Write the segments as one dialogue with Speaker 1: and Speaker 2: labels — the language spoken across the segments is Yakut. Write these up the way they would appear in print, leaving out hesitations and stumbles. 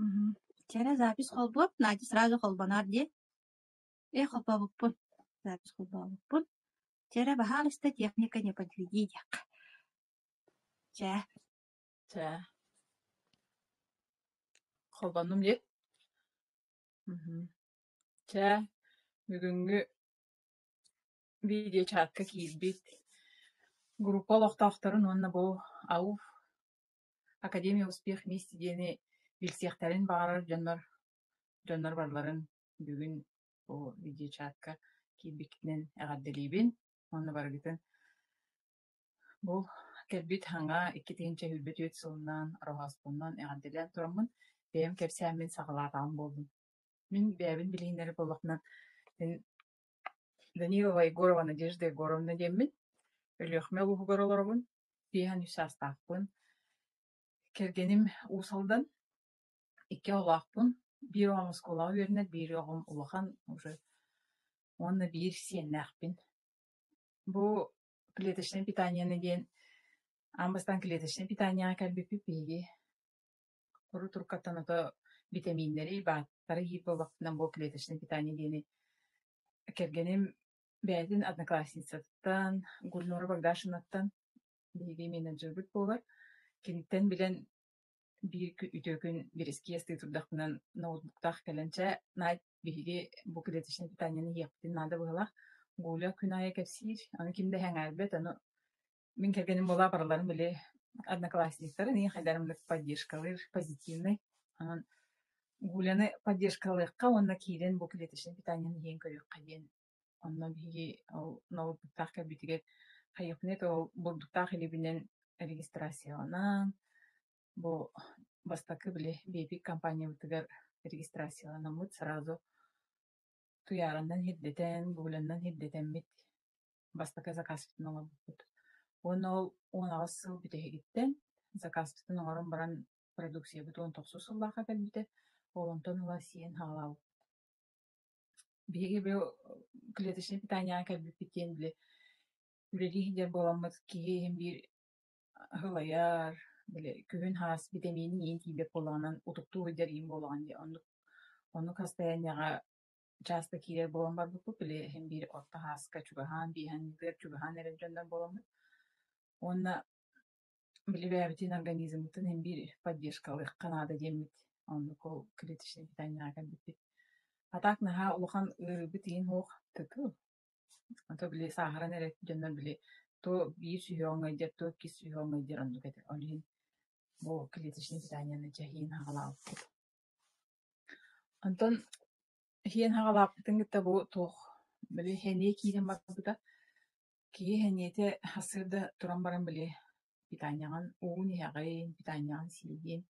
Speaker 1: Мгм. Вчера запись холбуоп, Надя сразу холбоноор дии. Ээ, холбообуппун, запись холбообуппун. Вчера баһаалыста техника не подведи диэххэ. Чээ.
Speaker 2: Чэ. Холбоннум дии. Мгм. Чэ, бүгүҥҥү видеочатка киирбит группа олохтоохторун уонна бу АУФ Академия Успех Вместе диэни билсиэхтэрин баҕарар дьоннор барыларын бүгүн бу видеочатка киирбиккитинэн эҕэрдэлиибин уонна барыгытын бу кэлбит саҥа 2024 сылынан Ороһооспоннон эҕэрдэлээн тураммын бэйэм кэпсээммин саҕалаатаҕым буоллун. Мин бэйэбин билиһиннэрэр буоллахпына, мин Данилова Егорова Надежда Егоровна диэммин, Өлүөхүмэ улууһугар олоробун, 53 саастаахпын. Кэргэним Уус Алдан, икки оҕолоохпун, биир оҕом оскуолаҕа үөрэнэр, биир оҕом улахан уже уонна биир сиэннээхпин. Бу клеточнай питаниены диэн аан бастаан клеточнай питаниеҕа кэлбиппит биһиги урут уруккаттан ото битэмииннэри, бааттары иһиир буоллахпына бу клеточнай питание диэни кэргэним бэйэтин одноклассницатыттан Гульнура Богдашинаттан биһиги менеджербит буолар. Киниттэн билэн биир үтүө күн бирискиэ астыы турдахпына ноутбуктаах кэлэн чэ, Надь, биһиги бу клеточнай питаниены иһиэхпитин наада быһыылаах. Гуля күн аайы кэпсиир, аны ким да сэҥээрбэт, ону мин кэргэним буолаа барыларын били одноклассниктарын ийэ хайдарым поддержкалыыр позитивный. Онон Гуляны поддержкалыахха уонна киирэн бу клеточнай питаниены иһэн көрүөххэ диэн. Онно биһиги ол ноутбуктаах кэлбитигэр хайыахпыный ол бурдуктаах илиибинэн регистрацияланан бу бастакы били биэбит компаниябытыгар регистрацияланаммыт сразу Туйааранан ирдэтэн, Гулянан ирдэтэммит бастакы заказпытын оҥорбуппут. Уонна ол 18 сыл бүтэһигиттэн заказпытын оҥорон баран продукциябыт 19 сыллаахха кэлбитэ. Ол онтон ыла сиэн хаалаабыппыт. Биһиги бу клеточнай питаниеҕа кэлбиппит диэн били үлэлии сылдьар буоламмыт киһи иһин биир аһылайар, били күһүн хаас битэмиинин иин тиийбэт буоллаҕынан утуктуу сылдьар иин буолаҕын дии. Оннук оннук состояниеҕа чааста киирэр буолан барбыппыт, били иһин биир орто хааска чугаһаан, биэһэҥҥитигэр чугаһаан эрэр дьоннор буоламмыт. Уонна били бэйэбитин организммытын иһин биир поддержкалыахха наада диэммит, оннук ол клеточнай питаниеҕа кэлбиппит. А так наһаа улахан ыарыыбыт иһин суох, тытыл. Ото били сааһыран эрэр дьоннор били то биир сүһүөҕүҥ ыалдьар, то иккис сүһүөҕүҥ ыалдьар оннук этэ. Ол иһин бу клеточнай питаниены дьэ иһин хаҕалаабыппыт. Онтон иһиэн хаҕалааппытын кытта бу туох били сэниэ киирэн барбыта. Киһи сэниэтэ сарсыарда туран баран били питаниеҕын уугун иһэҕин, питаниеҕын сиигин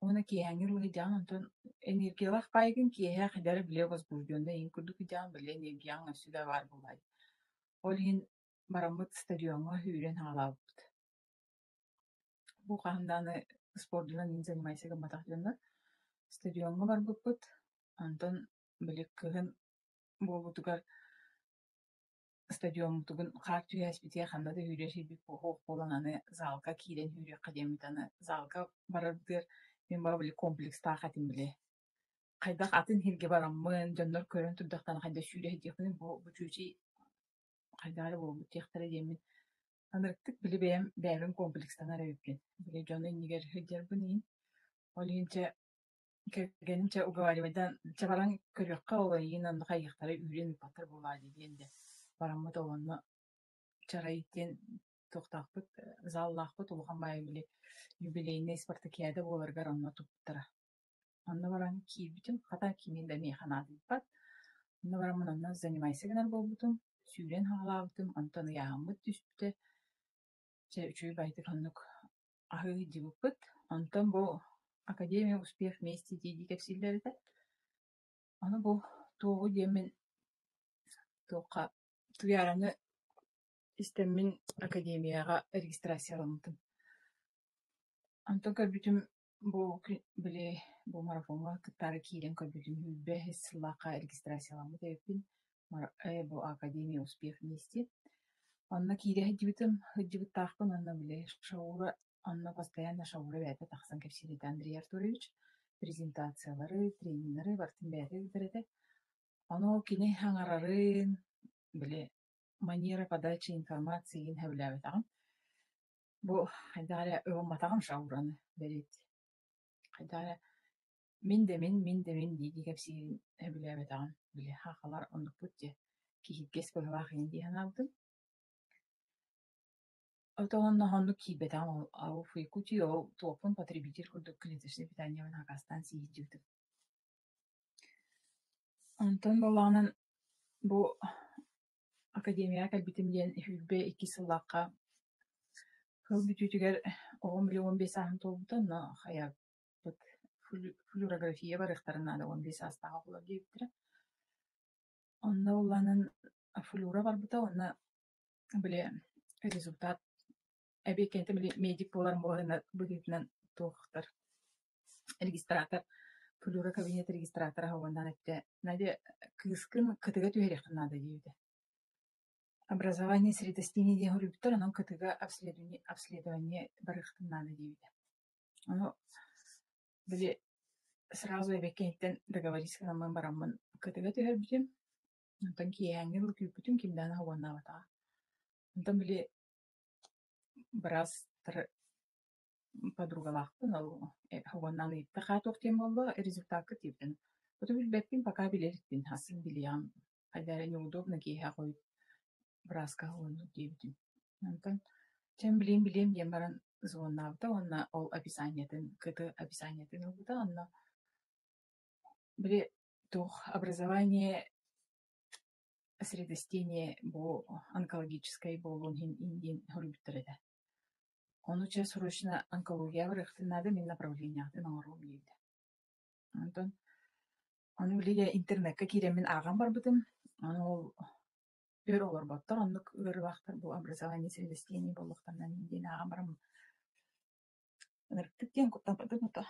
Speaker 2: уонна киэһээҥҥи ыалдьаҕын онтон энергиялаах баайгын киэһэ хайдах эрэ били возбужденный иһин курдук ыдьаҕын били энергияҕыҥ өссө да баар буолаайы. Ол иһин бараммыт стадиоҥҥа сүүрэн хаалаабыппыт. Бу хаһан даҕаны спордунан мин занимайся гымматах дьоннор стадиоҥҥа барбыппыт, онтон били кыһын буолбутугар стадиоммутугун хаар түһээспитигэр ханна да сүүрэр сирбит суох буолан аны залга киирэн сүүрүөххэ диэммит аны залга барарбытыгар мин баҕа били комплекстаах этим били хайдах атын сиргэ бараммын дьоннор көрөн турдахтарына хайдах сүүрэ сылдьыахпыный бу бу чүөчэй хайдах эрэ буолбут диэхтэрэ диэммин ынырыктык били бэйэм бэйэбин комплекстанар эбиппин. Били дьон иннигэр сылдьарбын иһин. Ол иһин чэ кэргэним чэ уговаривайдаан чэ баран көрүөххэ ол эйигин онно хайыахтара үүрэн ыыппаттар буолаа дии диэн дэ бараммыт ол онно чарай диэн туохтаахпыт заллаахпыт улахан баайы били юбилейнай спартакиада буоларыгар онно туппуттара. Онно баран киирбитим, хата кими да миэхэ наадыйбат. Онно бараммын онно занимайся гынар буолбутум, сүүрэн хаалаабытым, онтон ыйааһыммыт түспүтэ. Чэ, үчүгэй баайдык оннук аһыы сылдьыбыппыт. Онтон бу Академия успех вместе дии-дии кэпсииллэр этэ. Ону бу туоҕу диэммин туохха Туйаараны истэммин академияҕа регистрацияламмытым. Онтон көрбүтүм бу били бу марафоҥҥа кыттаары киирэн көрбүтүм 25 сыллаахха регистрацияламмыт эбиппин бу Академия успех вместе. Онно киирэ сылдьыбытым, сылдьыбыттаахпын уонна били Шаура онно постоянно Шаура бэйэтэ тахсан кэпсиир этэ Андрей Артурович. Презентациялары, трениннэри барытын бэйэтэ ыытар этэ. Ону ол кини аҥарарын, били, манера подачи информации игин сөбүлээбэтэҕим. Бу хайдах эрэ ылымматаҕым шаураны бэриэт. Хайдах эрэ мин да мин, мин да мин дии-дии кэпсиирин сөбүлээбэтэҕим. Били сахалар оннукпут дии, киһиргэс быһыылаах игин дии санаабытым. Ото уонна оннук киирбэтэҕим ол АУФ Якутии ол туохпун потребитель курдук клеточное питаниебын аккаастаан сии сылдьыбытым. Онтон буоллаҕынан бу академияҕа кэлбитим диэн 22 сыллаахха сыл бүтүүтүгэр оҕом били 15 сааһын туолбута, онно хайаабыт флюорография барыахтарын наада 15 саастаах оҕолор диэбиттэрэ. Онно буоллаҕынан флюора барбыта уонна били результат эбиэккэнтэ били медик буоларым быһыытынан туохтар регистратор флюора кабинет регистратора уонна эттэ Надя кыыскын кытыга түһэриэххин наада диэбитэ. Образование средостение диэн суруйбуттар, онон кытыга обследование барыахтын наада диэбитэ. Ону били сразу эбэккэниттэн договориться гынаммын бараммын кытыга түһэрбитим. Онтон киэһээҥҥи дылы күүппүтүм, ким даҕаны уоннаабатаҕа. Онтон били быраастар подругалаахпын, ол уоннаан ыйытта хаа туох диэн буолла, результакка тиийбитин. Оту билбэппин, пока билэ иликпин, атын билиэҕим. Хайдах эрэ неудобно киэһэ хойут бырааска уоннуур диэбитим. Онтон чэм билиэм-билиэм диэн баран звоннаабыта уонна ол описаниетын, КТ описаниетын ылбыта. Онно били туох образование средостение бу онкологическай буолуон иһин диэн суруйбуттар этэ. Ону чэ срочно онкологияҕа барыахтын наада, мин направлениеҕытын оҥоруом диэбитэ. Онтон ону били интернеккэ киирэммин ааҕан барбытым. Ону ол өр олорботтор, оннук ыарыылаахтар бу образование средостение буолуохтарынан диэн ааҕан баран ынырыктык диэн куттаммытым ото.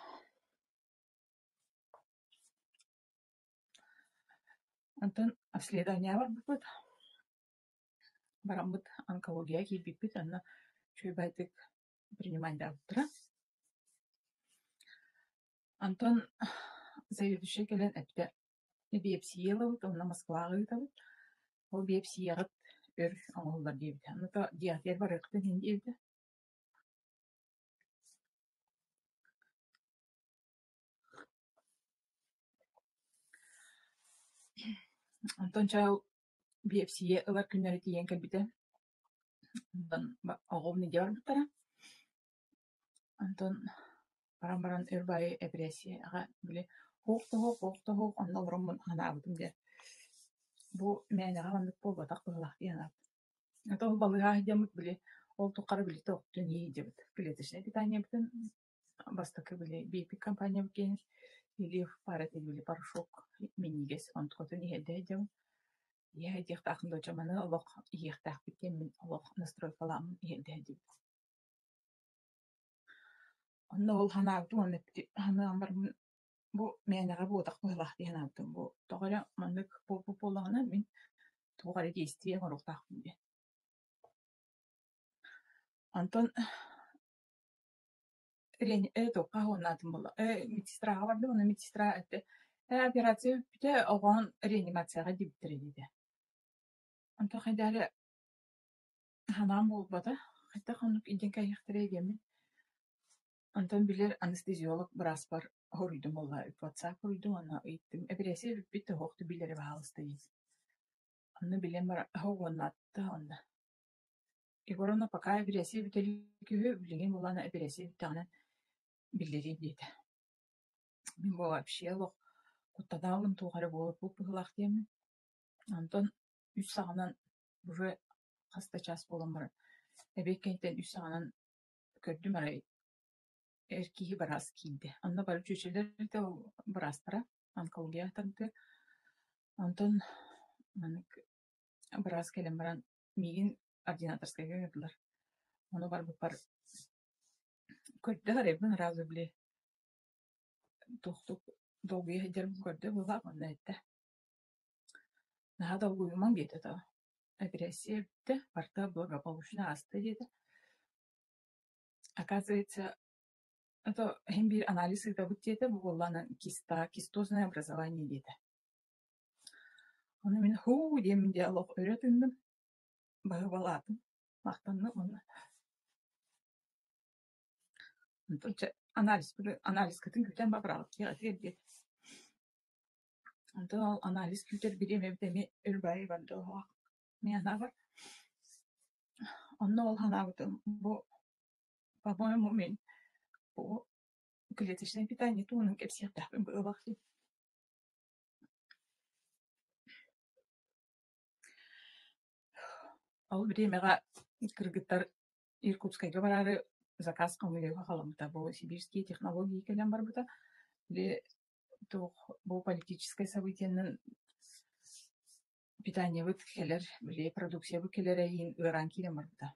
Speaker 2: Онтон обследованиеҕа барбыппыт. Бараммыт онкологияҕа киирбиппит, онно үчүгэй баҕайытык принимайдаабыттара. Онтон заведующай кэлэн эттэ: биэпсийэ ылабыт уонна Москваҕа ыытабыт, ол биэпсийэҕит өр оҥоһуллар диэбитэ. Ону дьиэҕитигэр барыаххытын иһин диэбитэ. Онтон чэ ол биэпсийэ ылар күннэрэ тиийэн кэлбитэ. Онтон оҕобун илдьэ барбыттара. Онтон баран баран өр баайы эпэрээссийэҕэ били суох да суох, суох да суох онно олороммун санаабытым дьэ бу мээнэҕэ маннык буолбатах быһыылаах дии санаабытым. Ата ол балыыһа сылдьаммыт били ол тухары били тохтун иһэ сылдьабыт. Клеточнай питаниебытын бастакы били биэппит компаниябыт киэнин Ильев пара били порошок минньигэс онтукатын иһэрдэ сылдьабын. Иһэ сылдьыахтаахпын доча маны олох иһиэхтээхпит диэммин олох настройкалааммын иһэрдэ сылдьыбытым. Онно ол санаабытым уонна санаан бараммын бу мээнэҕэ буотах быһыылаах дии санаабытым. Бу тоҕо эрэ маннык буолбут буоллаҕына мин туох эрэ действие оҥоруохтаахпын диэн. Онтон туохха уоннаатым буолла медсестраҕа бардым, онно медсестра эттэ операция бүппүтэ, оҕоҥ реанимацияҕа диэбиттэрэ диэтэ. Онтон хайдах эрэ санаам буолбата, хайдах оннук илдьэн кээһиэхтэрэй диэммин. Онтон билэр анестезиолог бырааспар хоруйдум буолла, WhatsApp хоруйдум уонна ыйыттым: эпэрээссийэ бүппүт, туох да биллэрэ баһаалыста диэн. Онно билэн баран уоннаатта онно. Егоровна пока эпэрээссийэ бүтэ илик үһү, билигин буоллаҕына эпэрээссийэ бүттэҕинэ биллэриэм диэтэ. Мин бу вообще олох куттанаабын туох эрэ буолбут быһыылаах диэммин. Онтон үс саҕанан уже хас да чаас буолан баран эбиэт кэнниттэн үс саҕанан көрдүм арай эр киһи быраас киирдэ. Онно бары чүөчэлэр да ол быраастара онкология тардыы. Онтон маннык быраас кэлэн баран миигин ординаторскайга ыҥырдылар. Ону барбыппар көрдө арайбын сразу били туохтук долгуйа сылдьарбын көрдө быһыылаах уонна эттэ: наһаа долгуйумаҥ диэтэ то эпэрээссийэ бүттэ, барыта благополучно ааста диэтэ. Оказывается, Это иһин биир анализ ыытабыт диэтэ, бу буоллаҕына киста, кистозное образование диэтэ. Ону мин һуу диэммин дьэ олох өрө тыынным, баһыыбалаатым, махтанным уонна онтон чэ анализкытын күүтэн бабыраабыт диэт. Онтон ол анализ күүтэр бириэмэбит эмиэ өр баайы барда оһоох. Мин санаабар, онно ол санаабытым бу, по-моему, мин бу клеточное питание туһунан кэпсиэхтээхпин быһыылаах дии. Ол бириэмэҕэ кыргыттар Иркутскайга бараары заказ хомуйууга халаммыта. Бу сибирские технологии кэлэн барбыта. Били туох бу политическай событиенан питаниебыт кэлэр, били продукциябыт кэлэр эйиин ыараан киирэн барбыта.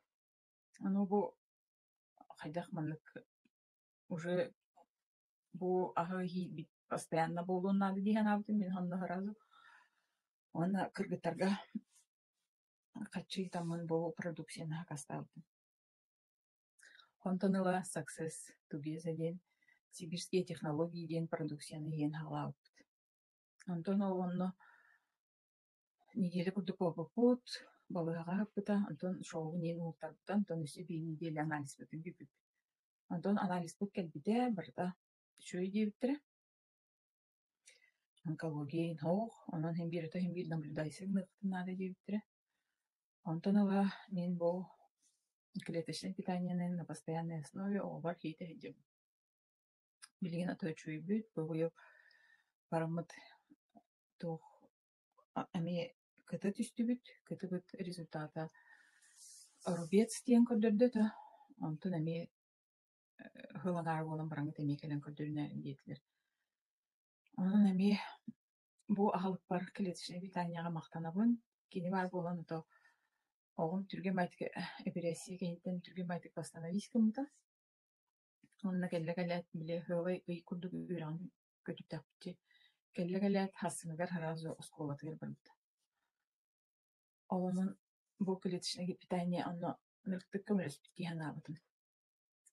Speaker 2: Ону бу хайдах маннык уже бу аһы иһиирбит постоянно буолуон наада дии санаабытым мин онно сразу. Уонна кыргыттарга хаччы ыытаммын бу продукцияны сакаастаабытым. Онтон ыла Success Together диэн сибирские технологии диэн продукцияны иһэн саҕалаабыппыт. Онтон ол онно неделя курдук буолбуппут, балыыһаҕа сыппыта, онтон шоугун иһин уһултарбыта, онтон өссө биир неделя анализпытын күүппүппүт. Онтон анализпыт кэлбитэ, барыта үчүгэй диэбиттэрэ. Онкология иһин суох, онон иһин биир өтө иһин биир наблюдайся гыныахпытын наада диэбиттэрэ. Онтон ыла мин бу клеточное питаниены на постоянной основе оҕобор иитэ сылдьабын. Билигин ата үчүгэйбит, бу быйыл бараммыт туох эмиэ кыта түстүбүт, кытыбыт результата рубец диэн көрдөрдө да, онтон эмиэ ыһыл аҥаара буолан бараҥҥыт эмиэ кэлэн көрдөрүнээрин диэтилэр. Онон эмиэ бу аһылыкпар клеточнай питаниеҕа махтанабын. Кини баар буолан ото оҕом түргэн баҕайытык эпэрээссийэ кэнниттэн түргэн баҕайытык восстановить гыммыта. Уонна кэллэ кэлээт, били ыһыалай ый курдук үөрэҕин көтүттэхпит кэллэ кэлээт сарсыныгар сразу оскуолатыгар барбыта. Ол онон бу клеточное питание онно мөлтөх көмөлөспүт дии санаабытым.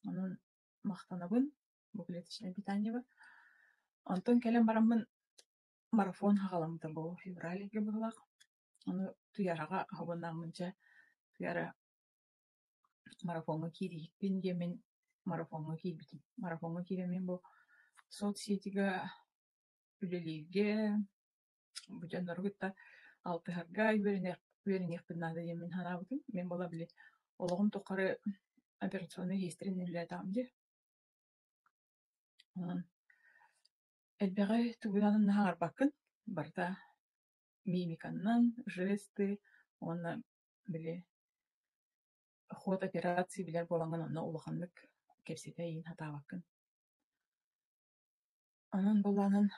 Speaker 2: Онон махтанабын бу клеточное питаниеба. Онтон кэлэн бараммын марафон саҕаламмыта бу февраль ыйга быһыылаах. Ону Туйараҕа аһабыннааммын дьэ Туйара марафоҥҥа киирииһикпин диэммин марафоҥҥа киирбитим. Марафоҥҥа киирэммин бу соцсетига үлэлииргэ, бу дьоннору кытта алтыһарга үөрэниэхпин наада диэммин санаабытым. Мин буола били олоҕум тухары операционнай иһиэстэрин үлэлээтэҕим дии. Онон элбэҕи тугунан аһарбаккын, барыта мимиканнан, жесты уонна били ход операции билэр буолаҥҥын онно улаханнык кэпсэтэ иин сатаабаккын. Онон былаанын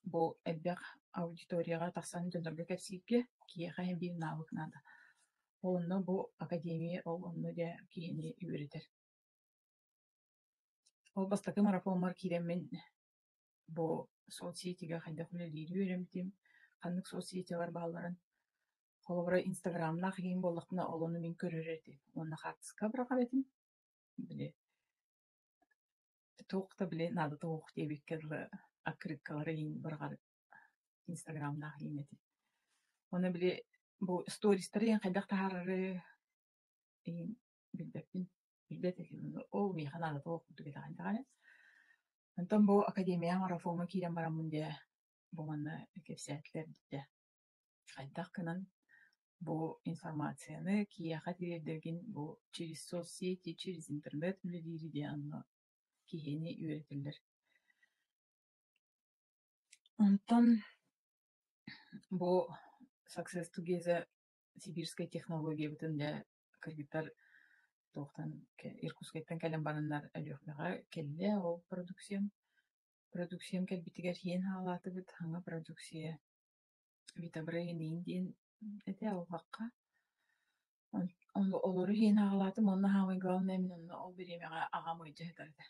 Speaker 2: бу элбэх аудиторияҕа тахсан дьоннорго кэпсииргэ киһиэхэ биир навык наада. Ол онно бу академия ол онно дьэ киһини үөрэтэр. Ол бастакы марафоммар киирэммин бу соцсетигэ хайдах үлэлиири үөрэммитим, ханнык соцсетилар баалларын. Холобура, Инстаграмнаах иһин буоллахпына, ол ону мин көрөр этим уонна хаартыска быраҕар этим. Били туох да били наадата суох диэбиккэ дылы открыткалары иһин быраҕар Инстаграмнаах иһин этим. Уонна били бу стористары иһин хайдах таһаарары иһин билбэппин, билбэт этим. Ол миэхэ наадата суох курдук этэҕин даҕаны. Онтон бу академия марафоҥҥа киирэн бараммын дьэ бу манна кэпсээтилэр дьэ хайдах гынан бу информацияны киһиэхэ тириэрдэргин бу через соцсети, через интернет үлэлиири диэн онно киһини үөрэтэллэр. Онтон бу Success Together сибирскэй технологиябытын дьэ кыргыттар туохтан Иркутскайтан кэлэн бараннар Өлүөхүмэҕэ кэллэ ол продукциям. Продукциям кэлбитигэр иһэн хаалаатыбыт саҥа продукция Витабрейн диэн этэ алҕахха. Олору иһэн хаалаатым уонна саамай главное мин онно ол бириэмэҕэ аҕам ыалдьа сытар этэ.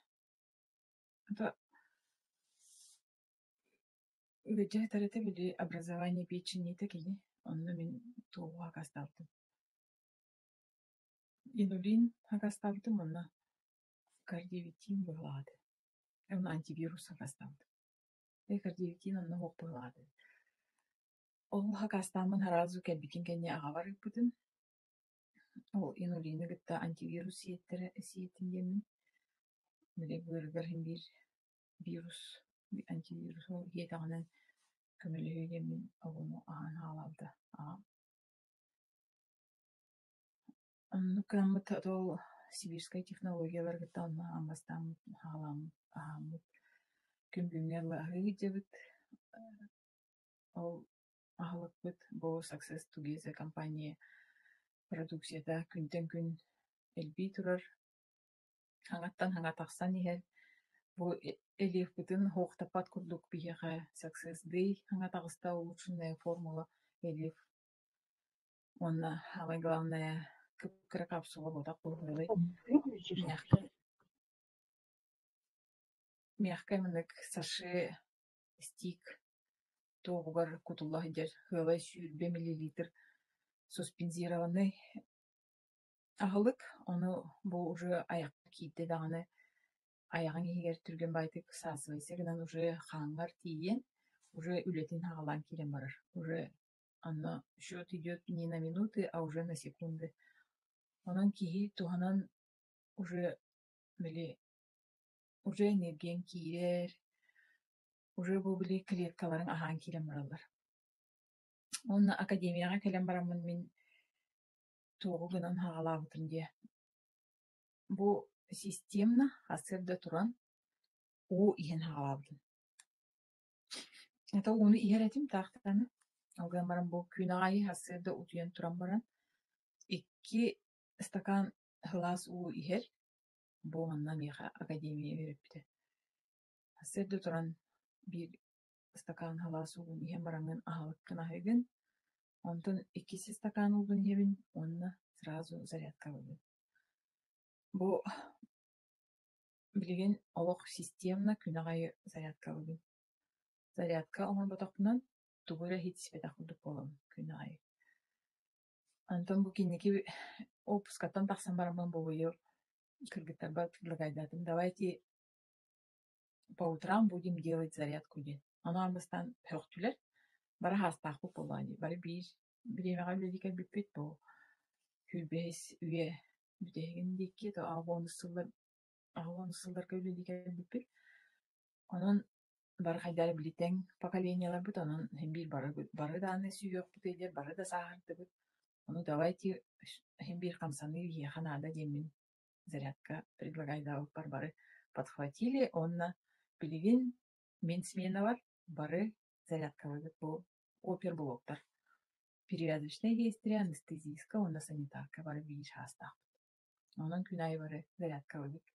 Speaker 2: Ыалдьа сытар этэ били образование печени этэ кини. Онно мин туоҕу акаастаабытым. Инулин акаастаабытым уонна Кардиовитин быһыылаах этэ. Уонна антивирус сакаастаабытым. Кардиовитин онно суох быһыылаах этэ. Ол сакаастааммын сразу кэлбитин кэннэ аҕабар ыыппытым. Ол инулины кытта антивирус сиэттэрэ сиэтин диэммин, били быарыгар син биир вирус, антивирус ол иһиэтэҕинэ көмөлөһүө диэммин оҕону аһаан хаалаабыта аҕам. Оннук гынаммыт ол сибирскай технологиялары кытта онно аан бастааммыт хаалааммыт аһааммыт күн бүгүҥҥэ дылы аһыы сылдьабыт. Ол аһылыкпыт бу Success Together компания продукцията күнтэн күн элбии турар, хаҥаттан хаҥа тахсан иһэр. Бу Элиэппитин суохтаппат курдук биһиэхэ Success Day хаҥа таҕыста улучшенная формула Элиэп уонна самое главное кып-кыра капсула буолбатах буолуой мягкай мягкай маннык саше стик туоҕугар кутулла сылдьар сыалай 20 миллилитр суспензированный аһылык, ону бу уже айахха киирдэ даҕаны айаҕыҥ иһигэр түргэн баҕайытык всасывайся гынан уже хааҥҥар тиийэн уже үлэтин саҕалаан киирэн барар. Уже онно счет идет не на минуты, а уже на секунды. Онон киһи туһанан уже били уже энергияҥ киирэр, уже бу били клеткаларыҥ аһаан киирэн бараллар. Уонна академияҕа кэлэн бараммын мин туоҕу гынан саҕалаабытым диэ. Бу системно сарсыарда туран уу иһэн саҕалаабытым. Это ууну иһэр этим таахтааны. Ол гынан баран бу күн аайы сарсыарда утуйан туран баран 2 стакан сылаас уу иһэр. Бу манна миэхэ академия үөрэппитэ. Сарсыарда туран биир стакан сылаас уугун иһэн бараҥҥын аһылыккын аһыыгын. Онтон иккис стакан уубун иһэбин уонна сразу зарядкалыыбын. Бу билигин олох системно күн аайы зарядкалыыбын. Зарядка оҥорботохпунан тугу эрэ иһитиспэтэх курдук буолабын күн аайы. Онтон бу кэнники отпускаттан тахсан бараммын бу быйыл кыргыттарбар предлагайдаатым: давайте по утрам будем делать зарядку диэн. Ону аан бастаан сөхтүлэр, бары саастаахпыт буоллаҕа дии, бары биир бириэмэҕэ үлэлии кэлбиппит бу 25-ис үйэ бүтэһигин диэки, то 80-ус сыллар 80-ус сылларга үлэлии кэлбиппит. Онон бары хайдах эрэ били тэҥ поколениеларбыт, онон син биир бары, бары даҕаны сүһүөхпүт бары да сааһырдыбыт. Ону давайте син биир хамсаныы биһиэхэ наада диэммин зарядка предлагайдаабыппар бары подхватили уонна билигин мин сменабар бары зарядкалыыбыт бу оперблоктар. Перевязочнай действие, анестезистка уонна санитарка бары биир саастаахпыт. Онон күн аайы бары зарядкалыыбыт.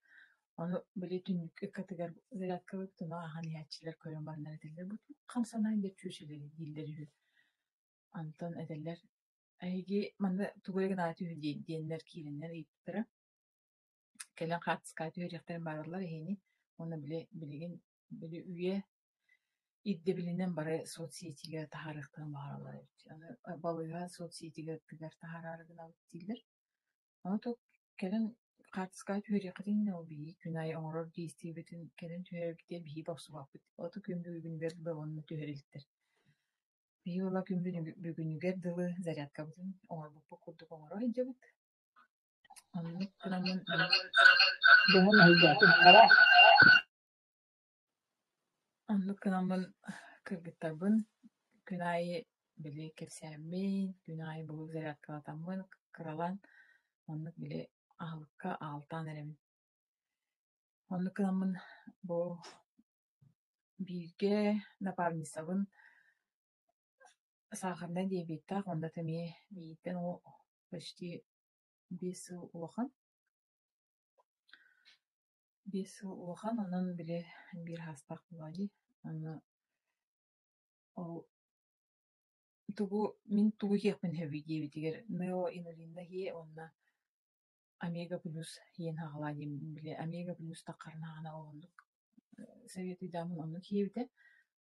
Speaker 2: Ону били түннүк ыккатыгар зарядкалыыбыт, ону ааһан иһээччилэр көрөн бараннар этэллэр, бу хамсанаан диэн чүөчэлэри дииллэр үһү. Онтон этэллэр, эһиги манна тугу эрэ гынаат үһү диэннэр киирэннэр ыйыппыттара. Кэлэн хаартыскаҕа түһэриэхтэрин баҕараллар эһиини. Уонна били билигин били үйэ ирдэбилинэн бары соцсетигэ таһаарыахтарын баҕараллар эбит. Аны балыыһа соцсетигэр таһаараары гынабыт дииллэр. Ону кэлэн хаартыскаҕа түһэриэххитин иннинэ ол биһиги күн аайы оҥорор действиебитин кэлэн түһэрэрбитигэр биһиги бопсубаппыт. Ото күн бүгүнүгэр дылы уонна түһэрилтэр. Биһиги буолла күн бүгүнүгэр дылы зарядкабытын оҥорбуппут курдук оҥоро сылдьабыт. Оннук гынаммын Оннук гынаммын кыргыттарбын күн аайы били кэпсээммин, күн аайы бу зарядкалатаммын кыралаан оннук били аһылыкка аалтаан эрэбин. Оннук гынаммын бу бииргэ напарницабын сахарнай диабеттаах, онно эмиэ миигиттэн почти 5 сыл улахан. 5 сыл улахан, онон били биир саастаах буоллаҕа дии. Онно ол тугу мин тугу иһиэхпин сөбүй диэбитигэр неоинулинна иһиэ уонна омега плюс иһэн саҕалаа диэн били омега плюс таххарнаҕына ол оннук советуйдааммын оннук иһиэбитэ.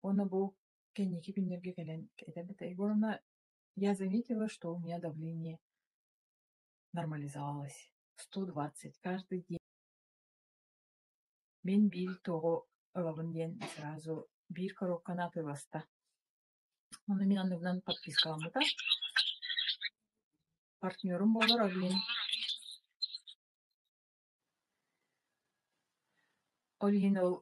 Speaker 2: Уонна бу кэнники күннэргэ кэлэн этэр да Егоровна, я заметила, что у меня давление нормализовалось 120 каждый день. Мин биир туоҕу ылабын диэн сразу биир коробканы атыыласта. Ону мин анныбынан подпискаламмыта. Партнерум буолар, ол иһин ол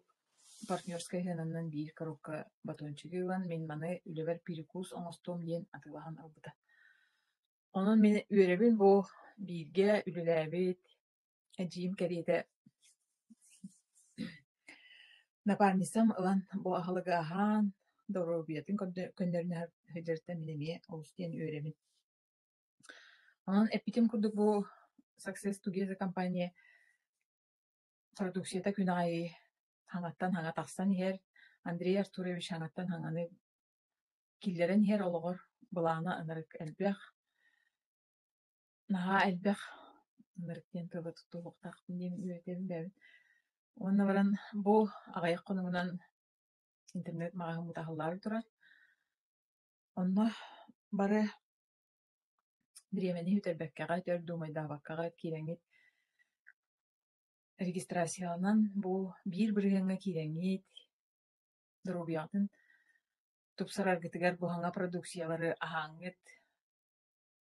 Speaker 2: партнерскай сыананан биир коробка батончигы ылан мин маны үлэбэр перекус оҥостуом диэн атыылаһан ылбыта. Онон мин үөрэбин бу бииргэ үлэлээбит эдьиийим кэриэтэ напарницам ылан бу аһылыгы аһаан, доруобуйатын көннөрүнэ сылдьарыттан мин эмиэ олус диэн үөрэбин. Онон эппитим курдук бу Success Together компания продукцията күн аайы хаҥаттан хаҥа тахсан иһэр. Андрей Артурович хаҥаттан хаҥаны киллэрэн иһэр олоҕор былаана ынырык элбэх. Наһаа элбэх ынырык диэн тылы туттуохтаахпын диэн үөрэтэбин бэйэбин. Уонна баран бу аҕыйах хонугунан интернет маҕаһыыммыт аһыллаары турар. Онно бары бириэмэни сүтэрбэккэҕит, өр дуумайдаабаккаҕыт киирэҥҥит регистрацияланан бу биир бырыһыаҥҥа киирэҥҥит, доруобуйаҕытын тупсараргытыгар бу саҥа продукциялары аһааҥҥыт,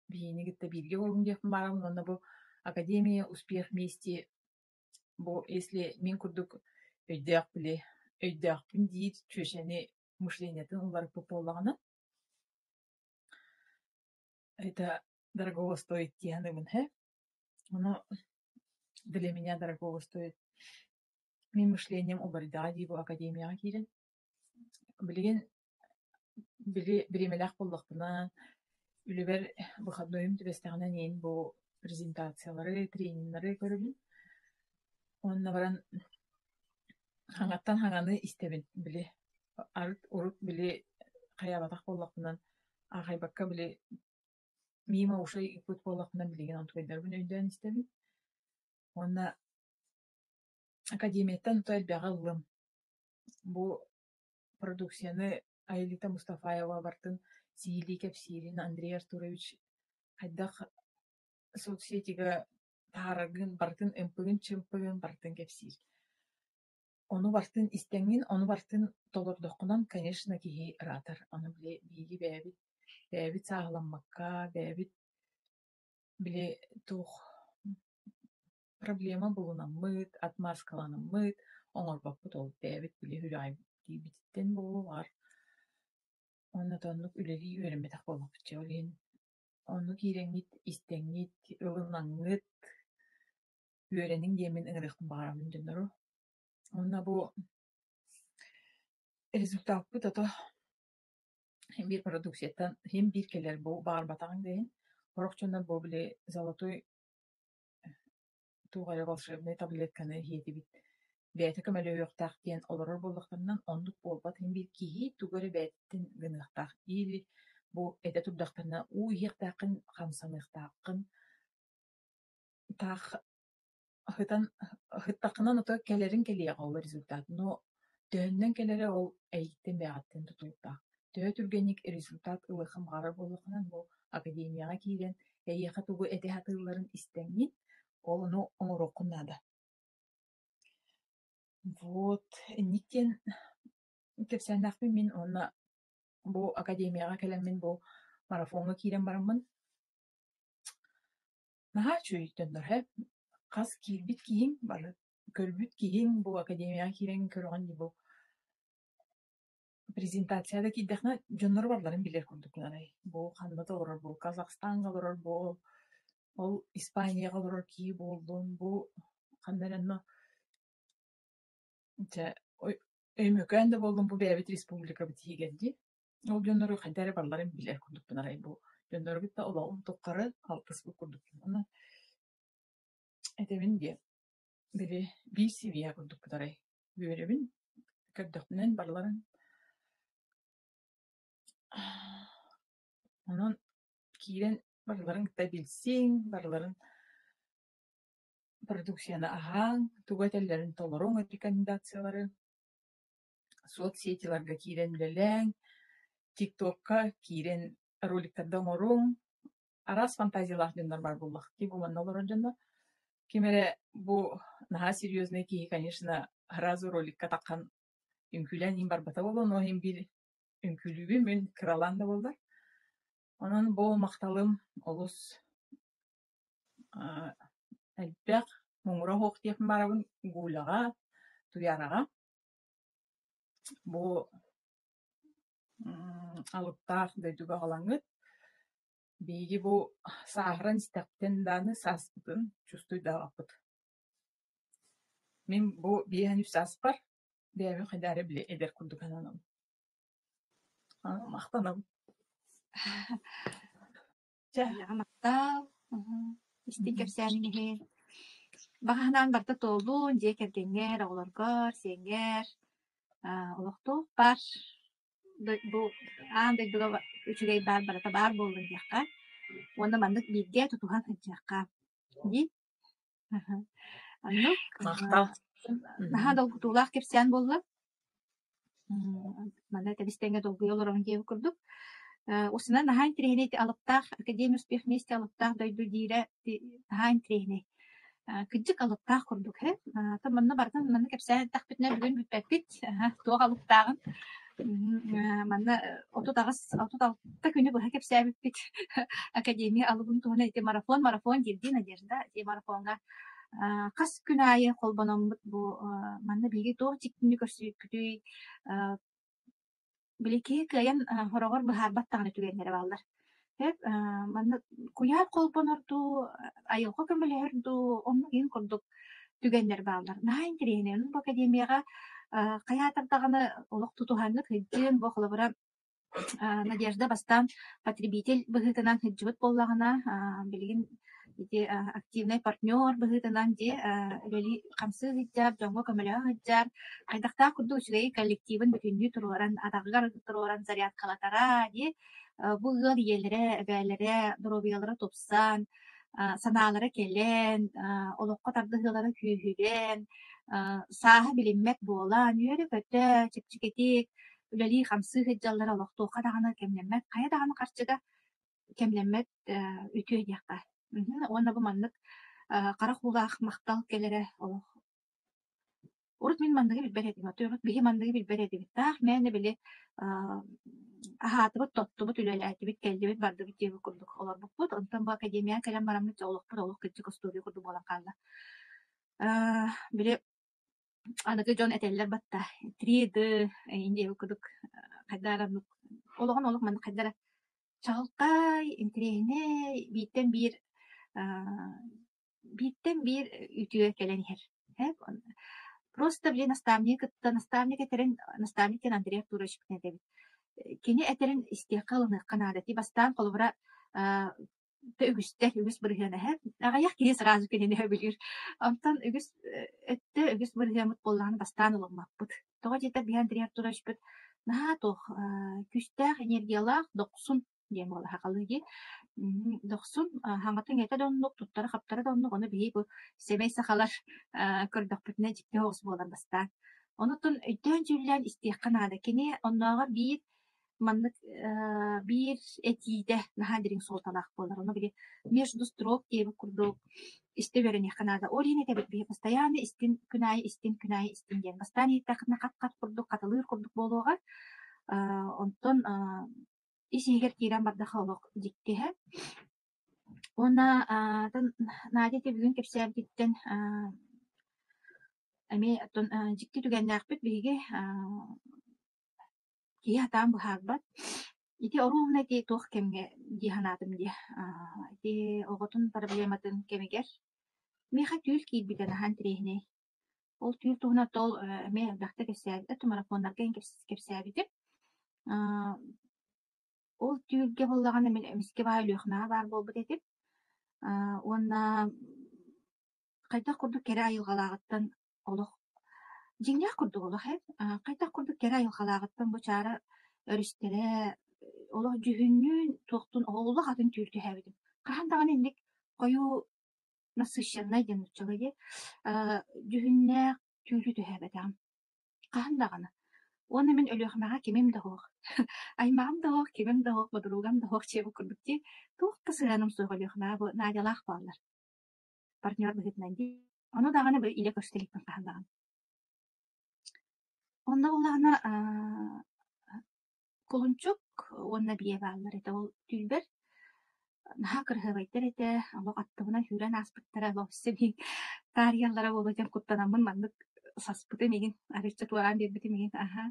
Speaker 2: биһигини кытта бииргэ буолуҥ диэхпин баҕарабын уонна бу Академия успех вместе бу если мин курдук өйдөөх били өйдөөхпүн диир чүөчэни мышлениетын уларыппыт буоллаҕына, это дорогого стоит дии саныыбын һэ. Ону для меня дорогого стоит. Мин мышлением уларыйдаҕа дии бу академияҕа киирэн. Билигин били бириэмэлээх буоллахпына, үлэбэр выходнойум түбэстэҕинэ эҥин бу презентациялары, трениннэри көрөбүн. Уонна баран хаҥаттан хаҥаны истэбин били арыт урут били хайаабатах буоллахпына аахайбакка били мимо ушей ыыппыт буоллахпына билигин онтукайдарбын өйдөөн истэбин. Уонна академияттан то элбэҕи ыллым. Бу продукцияны Аэлита Мустафаева барытын сиһилии кэпсиирин Андрей Артурович хайдах соцсетига таһаараргын барытын ымпыгын-чымпыгын барытын кэпсиир. Ону барытын истэҥҥин, ону барытын толордоххунан, конечно, киһи ыраатар. Ону били биһиги бэйэбит, бэйэбит сааһыламмакка, бэйэбит били туох проблема булунаммыт, отмазкаланаммыт оҥорбоппут ол бэйэбит били үрэҕэйдиирбититтэн буолуо баҕар. Уонна да оннук үлэлии үөрэммэтэх буоллахпыт дьэ, ол иһин онно киирэҥҥит, истэҥҥит, ылынаҥҥыт, үөрэниҥ диэммин ыҥырыахпын баҕарабын дьоннору. Уонна бу результаппыт ото син биир продукцияттан син биир кэлэр бу баҕарбатаҕыҥ да иһин сорох дьоннор бу били золотой туох эрэ волшебнай таблетканы иһиэтибит бэйэтэ көмөлөһүөхтээх диэн олорор буоллахтарына оннук буолбат син биир киһи тугу эрэ бэйэтиттэн гыныахтаах или бу этэ турдахтарына уу иһиэхтээххин хамсаныахтааххын таах ыһытан ыһыттаххына ото кэлэрин кэлиэҕэ ол результат но төһөннөн кэлэрэ ол эйигиттэн бэйэҕиттэн тутулуктаах. Төһө түргэнник результат ылыаххын баҕарар буоллаххына бу академияҕа киирэн эйиэхэ тугу этэ сатыылларын истэҥҥин ол ону оҥоруоххун наада. Вот инник диэн кэпсээннээхпин мин уонна бу академияҕа кэлэммин бу марафоҥҥа киирэн бараммын наһаа үчүгэй дьоннор һэ хас киирбит киһиҥ бары көрбүт киһиҥ бу академияҕа киирэн көрөҕүн дии бу презентация да киирдэххинэ дьоннору барыларын билэр курдуккун арай бу ханна да олорор бу Казахстаҥҥа олорор бу ол Испанияҕа олорор киһи буоллун бу ханна эрэ онно дьэ Өймөкөөн да буоллун бу бэйэбит республикабыт иһигэр дии. Ол дьоннору хайдах эрэ барыларын билэр курдукпун арай бу дьоннору кытта олоҕум тухары алтыспыт курдукпун. Онон этэбин диэн били биир семья курдукпут арай үөрэбин, көрдөхпүнэн барыларын. Онон киирэн барыларын кытта билсиҥ, барыларын продукцияны аһааҥ, тугу этэллэрин толоруҥ рекомендациялары, соцсетиларга киирэн үлэлээҥ, ТикТокка киирэн роликтарда оҥоруҥ. Араас фантазиялаах дьоннор баар буоллахтыы бу манна олорор дьоннор. Ким эрэ бу наһаа серьезный киһи, конечно, сразу роликка таххан үҥкүүлээн иһин барбата буолуо, но иһин биир үҥкүүлүүбүн мин кыралаан да буоллар. Онон бу махталым олус элбэх, муҥура суох диэхпин баҕарабын Гуляҕа, Туйаараҕа. Бу алыптаах дойдуга аҕалаҥҥыт биһиги бу сааһыран истэхпитин даҕаны сааспытын чувствуйдаабаппыт. Мин бу 53 сааспар бэйэбин хайдах эрэ били эдэр курдук сананабын. Махтанабын.
Speaker 1: Чэ, махтал. Истиҥ кэпсээниҥ иһин. Баҕа санаан барыта туоллун, дьиэ кэргэҥҥэр, оҕолоргор, сиэҥҥэр, олохтоох баар бу аан дойдуга үчүгэй баар барыта баар буоллун диэххэ уонна маннык бииргэ тутуһан сылдьыахха дии. Оннук.
Speaker 2: Махтал.
Speaker 1: Наһаа долгутуулаах кэпсээн буолла. Манна тэбис-тэҥҥэ долгуйа олоробун диэбит курдук. Усунан наһаа интэриэһинэй ити алыптаах Академия успех вместе алыптаах дойду диирэ наһаа интэриэһинэй. Кырдьык алыптаах курдук ээ. Манна барытын манна кэпсээн эттэхпитинэ бүгүн бүппэппит. Туох алыптааҕын. Манна 38 36 күнү быһа кэпсээбиппит. Академия алыбын туһунан ити марафон марафон диирдии Надежда ити марафоҥҥа хас күн аайы холбономмут бу манна биһиги туох дьиктини көрсүбүппүтүй, били киһи кыайан хороҕор быһаарбат даҕаны түгэннэрэ бааллар. Сөп, манна куйаар холбонор дуу, айылҕа көмөлөһөр дуу, оннук иһин курдук түгэннэр бааллар. Наһаа интэриэһинэй. Онон бу академияҕа хайаатар даҕаны олох тутуһаҥҥыт сылдьыҥ, бу холобура Надежда бастаан потребитель быһыытынан сылдьыбыт буоллаҕына, билигин ити активнай партнер быһыытынан дии үлэлии хамсыы сылдьар, дьоҥҥо көмөлөһө сылдьар, хайдахтаах курдук үчүгэй коллективын бүтүннүү туруоран, атаҕыгар туруоран зарядкалатара дии. Бу ыал ийэлэрэ, эбээлэрэ доруобуйалара тупсан, санаалара кэлэн, олоххо тардыһыылара күүһүрэн, сааһа билиммэт буолан, үөрэ-көтө, чэпчэкитик үлэлии-хамсыы сылдьаллара олохтуохха даҕаны кэмнэммэт, хайа даҕаны харчыга кэмнэммэт үтүө диэххэ. Уонна бу маннык харах уулаах махтал кэлэрэ олох. Урут мин манныгы билбэт этим, урут биһи манныгы билбэт этибит. Таах мээнэ били аһаатыбыт, тоттубут, үлэлээтибит, кэллибит, бардыбыт диэбит курдук олорбуппут. Онтон бу академияҕа кэлэн бараммыт дьэ олохпут олох кырдьык остуоруйа курдук буолан хаалла. Били аныгы дьон этэллэр батта 3D диэбит курдук хайдах эрэ оннук олоҕун олох маннык хайдах эрэ чаҕылхай, интэриэһинэй, бииртэн биир үтүө кэлэн иһэр. Просто били наставнигы кытта наставник этэрин наставник диэн Андрей Артурович этэбит. Кини этэрин истиэххэ ылыныахха наада. Ти бастаан холобура үгүстэр, үгүс бырыһыан эһэ. Аҕыйах киһи сразу кинини сөбүлүүр. Онтон үгүс өттө үгүс бырыһыаммыт буоллаҕына бастаан ылыммаппыт. Тоҕо диэтэр биһи Андрей Артуровичпыт наһаа туох күүстээх энергиялаах дохсун диэн буолла сахалыы дии. Дохсун хаҥатын-иҥэтэ да оннук, туттара-хаптара да оннук. Ону биһиги бу сэмэй сахалар көрдөхпүтүнэ дьикти соҕус буолар бастаан. Онутун өйдөөн-дьүүллээн истиэххэ наада. Кини оннооҕор биир маннык биир этиитэ наһаа дириҥ суолталаах буолар. Ону били между строк диэбит курдук истэ үөрэниэххэ наада. Ол иһин этэбит биһи постоянно истин күн аайы истин күн аайы истин диэн. Бастаан иһиттэххинэ хат-хат курдук хатылыыр курдук буолуоҕа. Онтон ис иһигэр киирэн бардаха олох дьикти иһэ. Уонна Надя ити бүгүн кэпсээбититтэн эмиэ оттон дьикти түгэннээхпит биһиги киһи сатаан быһаарбат. Ити оруобуна ити туох кэмҥэ дии санаатым дии. Ити оҕотун проблематын кэмигэр миэхэ түүл киирбитэ наһаа интэриэһинэй. Ол түүл туһунан ол эмиэ элбэхтэ кэпсээбитэ, марафоннарга кэпсээбитим. Ол түүлгэ буоллаҕына мин эмискэ баай Өлүөхүмэҕэ баар буолбут этим. Уонна хайдах курдук кэрэ айылҕалааҕыттан олох дьиҥнээх курдук олох ээ, хайдах курдук кэрэ айылҕалааҕыттан бу Чаара өрүстэрэ олох дьүһүннүүн туохтун олох атын түүл түһээбитим. Хаһан даҕаны инник хойуу насыщеннай диэн нууччалыы дии, дьүһүннээх түүлү түһээбэтэҕим. Хаһан даҕаны. Уонна мин Өлүөхүмэҕэ кимим да суох, аймаҕым да суох, кимим да суох, подругам да суох диэбит курдук дии, туох да сыһыаным суох Өлүөхүмэҕэ бу Надялаах бааллар. Партнер быһыытынан дии. Ону даҕаны бу илэ көрсө иликпин хаһан даҕаны. Онно буоллаҕына кулунчук уонна биэ бааллар этэ. Ол түүлбэр наһаа кыраһыабайдар этэ, олох аттыбынан сүүрэн ааспыттара, олох сибиин таарыйаллара буолуо диэн куттанаммын маннык саспытым игин, арыычча туораан биэрбитим игин, аһаа.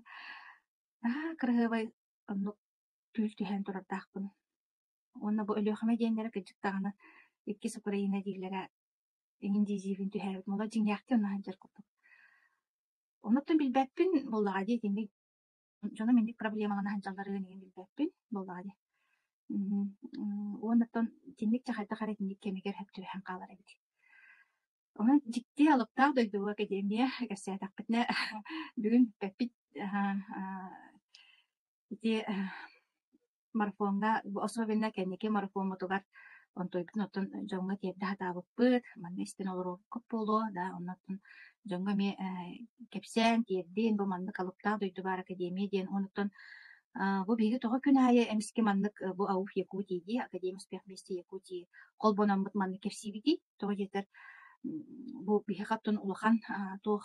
Speaker 1: Наһаа кыраһыабай оннук түүл түһээн турардаахпын. Уонна бу Өлүөхүмэ диэннэрэ кырдьык даҕаны иккис Украина дииллэрэ эҥин дии-диибин түһээбитим. Олор дьиҥнээхтии онно сылдьар курдук. Онуттан билбэппин буоллаҕа дии итинник дьонум инник проблемалана сылдьалларын игин билбэппин буоллаҕа дии. Уонна оттон итинник дьэ хайдах эрэ итинник кэмигэр сөп түбэһэн хаалар эбит. Онон дьикти алыптаах дойдуга академия кэпсээтэхпитинэ бүгүн бүппэппит ити марафоҥҥа особенно кэнники марафоммутугар онтуйбутун оттон дьоҥҥо тиэрдэ сатаабыппыт, манна истэн олоруохпут буолуо да оннуттан дьоҥҥо эмиэ кэпсээн тиэрдин бу маннык алыптаах дойду баар академия диэн онуттан бу биһиги тоҕо күн аайы эмискэ маннык бу АУФ Якутии дии Академия успех вместе Якутии холбономмут маннык кэпсиибитий тоҕо диэтэр бу биһиэхэ оттон улахан туох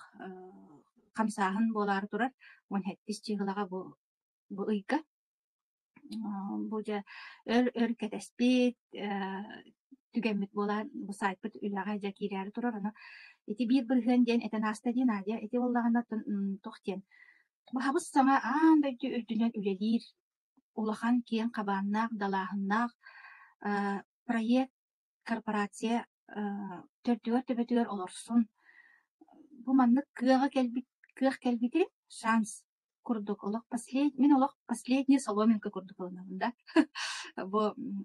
Speaker 1: хамсааһын буолаары турар 17 чыыһылаҕа бу ыйга Бу дьэ өр-өр кэтэспит, түгэммит буолан бу сайтпыт үлэҕэ дьэ киирээри турар. Ону ити 1% диэн этэн ааста дии Надя. Ити буоллаҕына туох диэн баһабыс саҥа аан дойду үрдүнэн үлэлиир улахан киэҥ хабааннаах, далааһыннаах проект корпорация төрдүгэр-төбөтүгэр олорсун. Бу маннык кыаҕа кэлбит кыах кэлбитин шанс курдук олох послед мин олох последняя соломинка курдук ылынабын да бу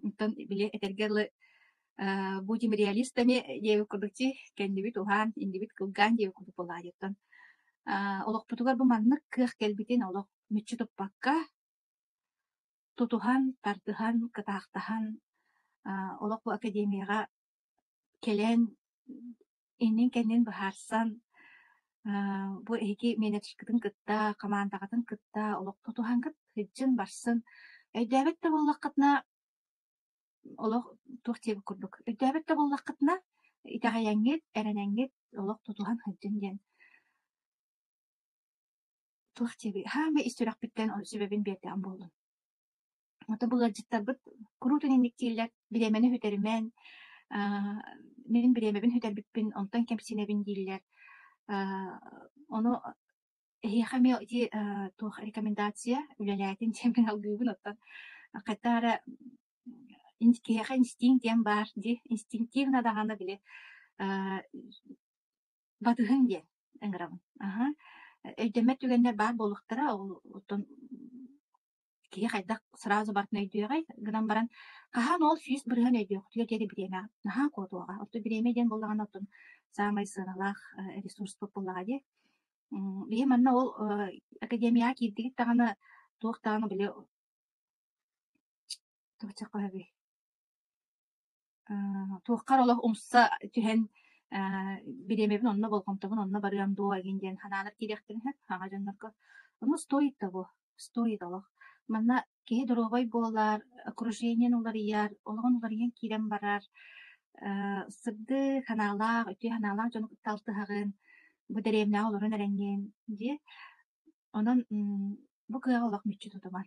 Speaker 1: онтон били этэргэ дылы будем реалистами диэбит курдук дии кэннибит уһаан иннибит кылгаан диэбит курдук буолаайыттан олохпутугар бу маннык кыах кэлбитин олох мүччү туппакка тутуһан тардыһан кытаахтаһан олох бу академияҕа кэлэн иннин-кэннин быһаарсан, бу эһиги менеджеркытын кытта, хамаандаҕытын кытта олох тутуһаҥҥыт сылдьын, барсын. Өйдөөбөт да буоллаххытына, олох туох диэбит курдук, өйдөөбөт да буоллаххытына, итэҕэйэҥҥит, эрэнэҥҥит олох тутуһан сылдьын диэн туох диэбит, хаамай ис сүрэхпиттэн сүбэбин биэрдэҕим буоллун. Ото бу ыалдьыттарбыт куруутун инник дииллэр, бириэмэни сүтэримэн, мин бириэмэбин сүтэрбиппин, онтон кэмсинэбин дииллэр. Ону эһиэхэ эмиэ ити туох рекомендация үлэлээтин диэн мин алгыыбын оттон хайдах эрэ киһиэхэ инстинкт диэн баар дии, инстинктивно даҕаны били батыһыҥ диэн ыҥырабын. Аһа. Өйдөммөт түгэннэр баар буолуохтара, ол оттон киһи хайдах сразу барытын өйдүөҕэй гынан баран хаһан ол 100% өйдүөхтүгэр диэри бириэмэ наһаа куотуоҕа. Оттон бириэмэ диэн буоллаҕына оттон саамай сыаналаах ресурспут буоллаҕа дии. Биһи манна ол академияҕа киирдигит даҕаны туох даҕаны били туох диэххэ Туоххар олох умса түһэн бириэмэбин онно болҕомтобун онно барыам дуо игин диэн санаалар киириэхтэрин сөп саҥа дьоннорго. Ону стоит того, стоит олох. Манна киһи доруобай буолар, окружениен уларыйар, олоҕун уларыйан киирэн барар, сырдык санаалаах, үтүө санаалаах дьону кытта алтыһаҕын, бу дэриэбинэҕэ олорон эрэҥҥин дии. Онон бу кыаҕы олох мүччү тутуман.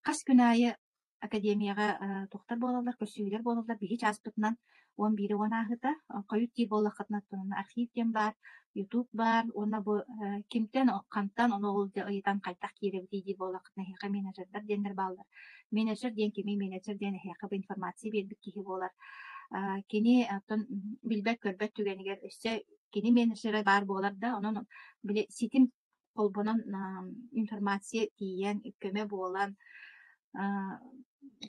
Speaker 1: Хас күн аайы академияҕа туохтар буолаллар, көрсүһүүлэр буолаллар. Биһи чааспытынан 11 уон ааһыта. Хойут диир буоллаххытына архив диэн баар, YouTube баар уонна бу кимтэн, хантан ону ол ыйытан хайдах киирэбитий диир буоллаххытына эһиэхэ менеджердэр диэннэр бааллар. Менеджер диэн кимий? Менеджер диэн эһиэхэ бу информация биэрбит киһи буолар. Кини оттон билбэт-көрбөт түгэнигэр өссө кини менеджерэ баар буолар да, онон били ситим холбонон информация тиийэн, көмө буолан,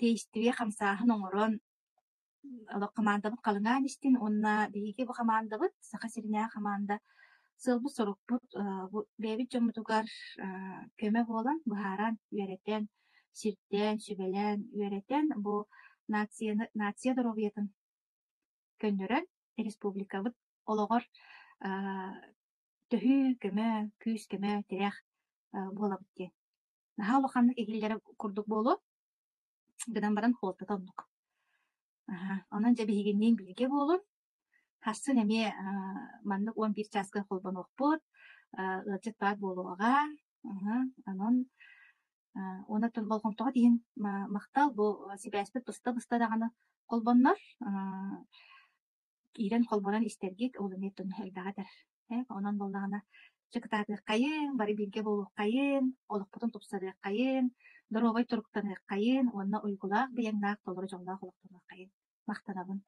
Speaker 1: действие хамсааһын оҥорон олох хамаандабыт халыҥаан истин уонна биһиги бу хамаандабыт Саха сиринээҕи хамаанда сыалбыт-сорукпут бу бэйэбит дьоммутугар көмө буолан, быһааран, үөрэтэн, сирдээн, сүбэлээн, үөрэтэн бу нацияны нация доруобуйатын көннөрөн республикабыт олоҕор төһүү, көмө, күүс-көмө, тирэх буолабыт диэн. Наһаа улаханнык иһиллэрэ курдук буолуо, гынан баран суолтата оннук. Онон дьэ биһигинниин бииргэ буолун. Сарсын эмиэ маннык 11 чааска холбонуохпут, ыалдьыт баар буолуоҕа. Онон уонна болҕомтоҕут иһин махтал, бу сибээспит быста-быста даҕаны холбоннор, киирэн холбонон истэргит, ол эмиэ элбэҕи этэр. Онон буоллаҕына, чэ кытаатыаххайыҥ, бары бииргэ буолуоххайыҥ, олохпутун тупсарыаххайыҥ, доруобай туруктаныаххайыҥ уонна уйгулаах, быйаҥнаах, толору дьоллоох олохтонуоххайыҥ. Махтанабын.